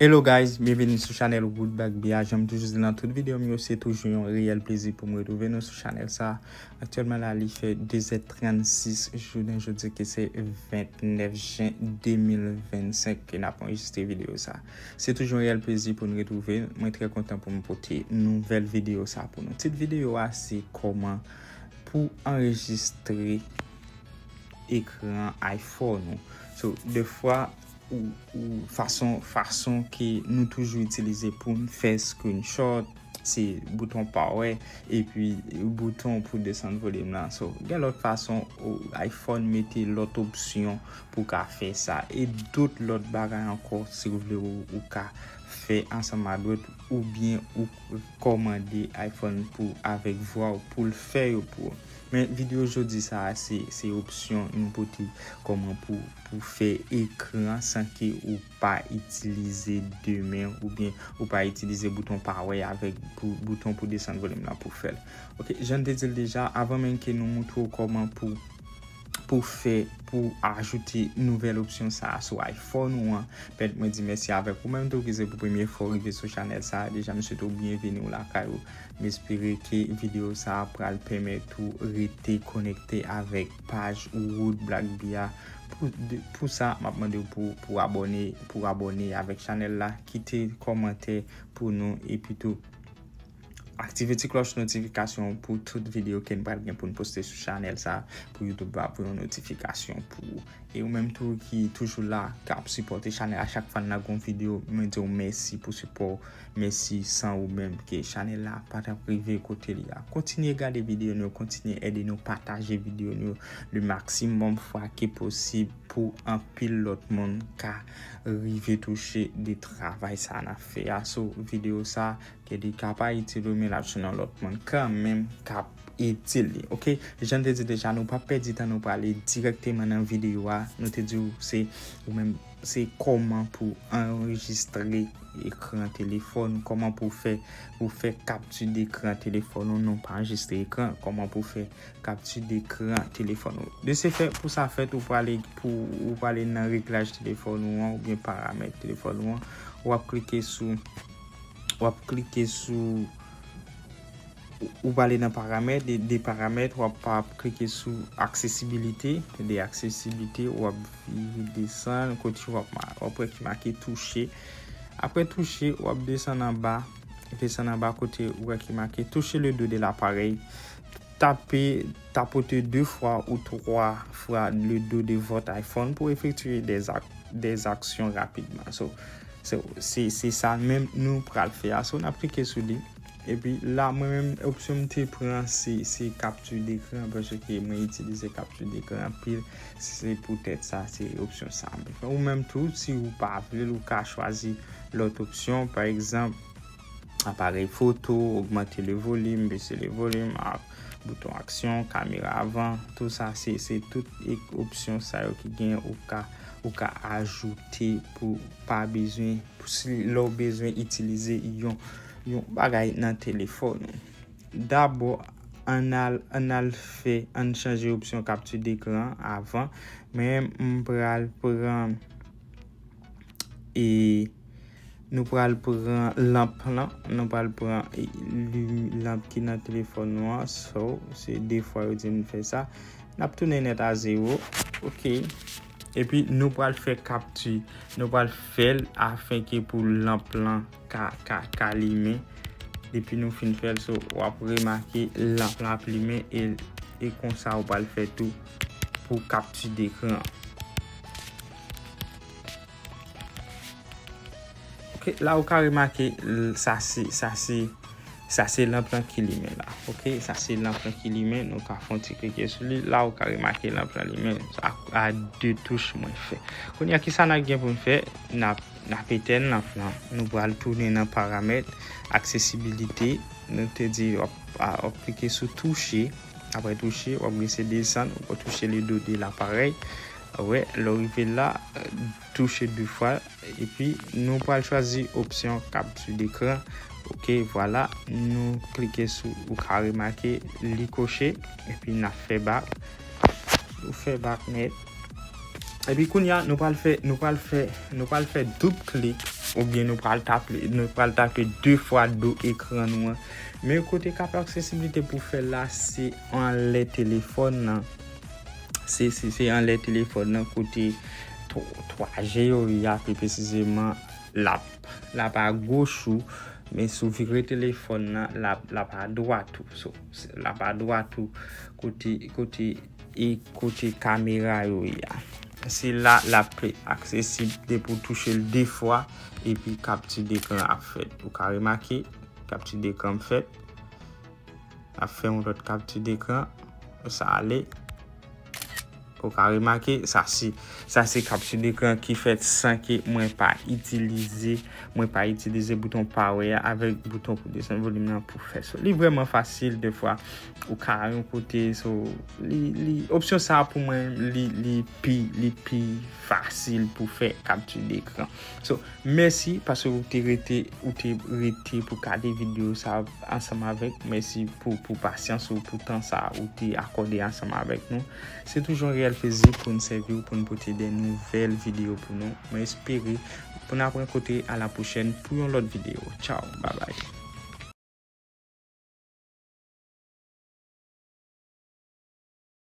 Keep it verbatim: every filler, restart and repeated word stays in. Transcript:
Hello guys, byenveni sou chanèl Woodblock B A. Jan m toujou di nan tout videyo m yo, se toujou yon reyèl plezi pou m retwouve nou sou chanèl sa. Aktyèlman la, li fè de zè trannsis, jounen jodi ki se vennèf jen de mil vennsenk ke n ap anrejistre videyo sa. Se toujou yon reyèl plezi pou n retwouve. Mwen trè kontan pou m pote nouvèl videyo sa pou nou. Tit videyo a se kòman pou anrejistre ekran iPhone ou. So, defwa, ou, ou fason, fason ke nou toujou itilize pou n fè screenshot, se bouton power, epi bouton pou desann volim lan. So, gen lòt fason, ou, iPhone mete lòt opsyon pou ka fè sa. E dòt lòt bagay ankò, si w vle, ou, ou ka fè ansanm a dòt, oubyen ou kòmande iPhone pou, avèk vwa w pou l fè yo pou ou. Men videyo jodi sa a, se, se opsyon nou pote kòman pou, pou fè ekran san ke ou pa itilize de men oubyen ou pa itilize bouton power avèk pou, bouton pou desann volim lan pou fè l. Ok, jan n te di l deja, avan menm ke nou moutre w kòman pou, pou fè, pou ajoute nouvèl opsyon sa a sou iPhone ou an, pèmèt mwen di mèsi avèk ou menm tou ki se pou premye fwa w rive sou chanèl sa a. Deja, m swete w byenveni w lakay ou. M espere ke videyo sa a pral pèmèt ou rete konekte avèk paj Woodblock B A. Pou, de, pou sa, m ap mande w pou, pou abòne, pou abòne avèk chanèl la, kite kòmantè pou nou, epi tou aktive ti klòch notifikasyon pou tout videyo ke n pral gen pou n poste sou chanèl sa, pou YouTube va voye yon notifikasyon pou ou. E ou menm tou ki toujou la, k ap sipòte chanèl a, chak fwa n lage yon videyo, mwen di w mèsi pou sipò w. Mèsi, san ou menm ke chanèl la pa t ap rive kote li a. Kontinye gade videyo nou yo, kontinye ede nou pataje videyo nou yo le maksimòm fwa ke posib pou anpil lòt moun ka rive touche de travay sa n ap fè a. So, videyo sa, ke li ka pa itil ou, men l ap jwenn yon lòt moun kanmenm k ap itil li. Ok, jan n te di deja, nou p ap pèdi tan, nou prale dirèkteman nan videyo a. Nou te di w se, ou menm, se kòman pou anrejistre ekran telefòn, kòman pou fè, pou fè kapti dekran telefòn ou, non pa anrejistre ekran, kòman pou fè kapti dekran telefòn ou. De se fè, pou sa fèt, ou prale, pou, ou prale nan reglaj telefòn ou an, oubyen paramèt telefòn ou an, w ap klike sou, w ap klike sou, ou, ou prale nan paramèt, de, de paramèt, w ap, w ap klike sou aksesibilite, de aksesibilite, w ap vire desann, kote w ap ma-, w ap wè ki make touche. Apre touche, w ap desann anba, desann anba kote ou wè ki make toucher le dos de l'appareil. Tape, tapote de fwa ou twa fwa le dos de votre iPhone pour effectuer des ac-, des actions rapidement. So, so, se, se sa menm nou pral fè a. So, n ap klike sou li. Epi la, mwen menm, opsyon m te pran, se, se kapti dekran, paske mwen itilize kapti dekran anpil. Se poutèt sa, se opsyon sa. Ou menm tou, si ou pa vle l, ou ka chwazi lòt opsyon. Pa egzanp, aparèy foto, ogmante le volim, bese le volim, a, bouton aksyon, kamera avan, tou sa, se, se tout e-, opsyon sa yo ki gen, ou ka, ou ka ajoute pou pa bezwen, pou si lè w bezwen itilize yon, yon bagay nan telefòn ou. Dabò, ann al, ann al fè, ann chanje opsyon kapti dekran avan. Men m pral pran, e nou pral pran lanp lan, nou pral pran, e, li-, lanp ki nan telefòn nou an. So, se de fwa yo di n fè sa. N ap tounen nèt a zewo. Ok. Epi nou pral fè kapti, nou pral fè l afenke pou lanp lan ka, ka, ka limen. Depi nou fin fè l, so, w ap remake lanp lan ap limen e, e konsa ou pral fè tou pou kapti dekran. Ok, la ou ka remake, l-, sa se, sa se, sa se lanp lan ki limen la. Ok, sa se lanp lan ki limen, nou ka fè yon ti klike sou li. La ou ka remake lanp lan limen a, a de touch mwen fè. Kounye a, kisa n ap gen pou n fè? N ap, n ap etèn lanp lan. Nou pral tounen nan paramèt, aksesibilite. Nou te di w ap, a, w ap klike sou touche. Apre touche, w ap glise desann, w ap touche le dos de l'appareil. Wè, lè w rive la, touche de fwa, epi nou pral chwazi opsyon kapti dekran. Ok, vwala, nou klike sou, ou ka remake, li koche, epi n ap fè bak. Nou fè bak nèt. Epi kounye a, nou pral fè, nou pral fè, nou pral fè doub klik. oubyen nou pral tape, nou pral tape de fwa do ekran nou an. Men kote k ap aksesiblite pou fè l la, se anlè telefòn nan. Se, se, se anlè telefòn nan kote twa G yo ye a, pi presizeman, l ap, l ap agoch ou, men si w vire telefòn nan, l ap, l ap adwat ou. So, l ap adwat ou kote, kote, e kote kamera yo ye a. Se la l ap aksesib depi w touche l de fwa, epi kapti dekran ap fèt. Ou ka remake, kapti dekran ap fèt. Ap fè yon lòt kapti dekran. Sa ale. Ou ka remake, sa se, sa se kapti dekran ki fèt san ke mwen pa itilize, mwen pa itilize bouton power a avèk bouton pou desann volim nan pou fè sa. Li vrèman fasil, de fwa ou ka yon kote, so, li, li, opsyon sa pou mwen, li, li pi, li pi fasil pou fè kapti dekran. So, mèsi paske ou te rete, ou te rete pou gade videyo sa ansanm avèk. Mèsi pou, pou pasyans ou, pou tan sa ou te akòde ansanm avèk nou. Se toujou yon reyèl plezi pou n sèvi w, pou n pote de nouvèl videyo pou nou. Mwen espere pou n ap rankontre a la pwochèn pou yon lòt videyo. Tchaw, babay.